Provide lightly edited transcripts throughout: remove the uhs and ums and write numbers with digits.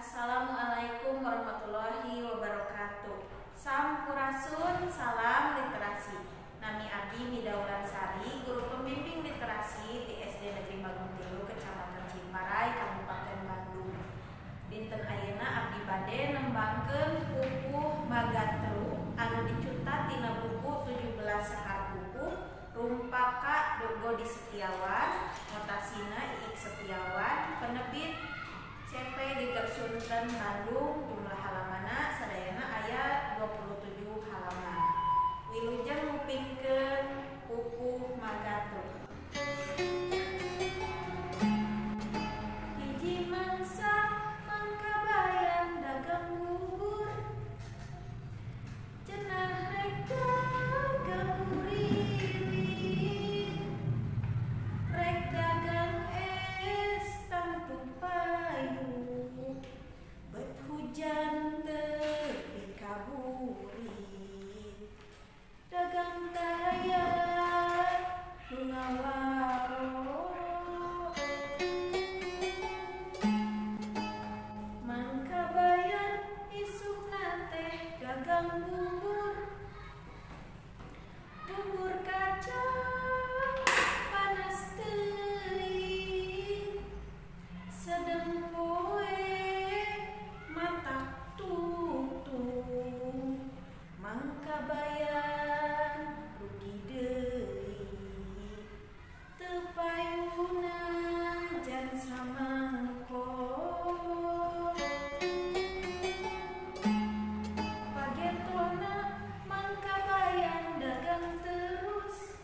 Assalamualaikum warahmatullahi wabarakatuh. Sampurasun, salam literasi. Nami abdi Mida Wulansari, guru pembimbing literasi di SD Negeri Bagong Tilu, Kecamatan Ciparay, Kabupaten Bandung. Dinten ayeuna abdi bade nembangkeun pupuh Magatru anu dicuta tina buku 17 Sekar Pupuh Rumpaka Godi Setiawan, Notasina Iik Setiawan, penerbit CP Geger Sunten Bandung, jumlah halamanna sadayana aya 27 halaman. Wilujeng ngupingkeun pupuh Magatru. Hiji mangsa mangkabayan dagang bubur, cenah rek dagang buriwit, rek dagang es tangtu payu, bet hujan tepi kaburit, dagang daya nu ngawaro. Mangkabayan isukna teh dagang bubur, bubur kacang panas teuing, sedeng poe matak tutung, mangkabayan rugi deui, teu payuna jan samangko. Pagetona mangkabayan dagang terus,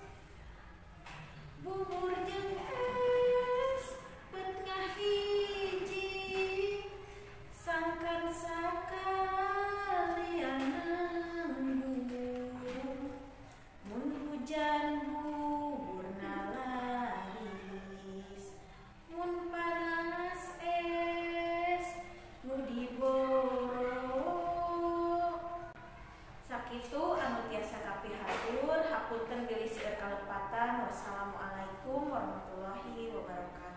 bubur jeung es bet ngahiji, sangkan sakalian nanggung, mun hujan buburna laris, mun panas es nu diboro. Sakitu anu tiasa kapihatur, hapunten bilih seueur kalepatan. Wassalamualaikum warahmatullahi wabarakatuh.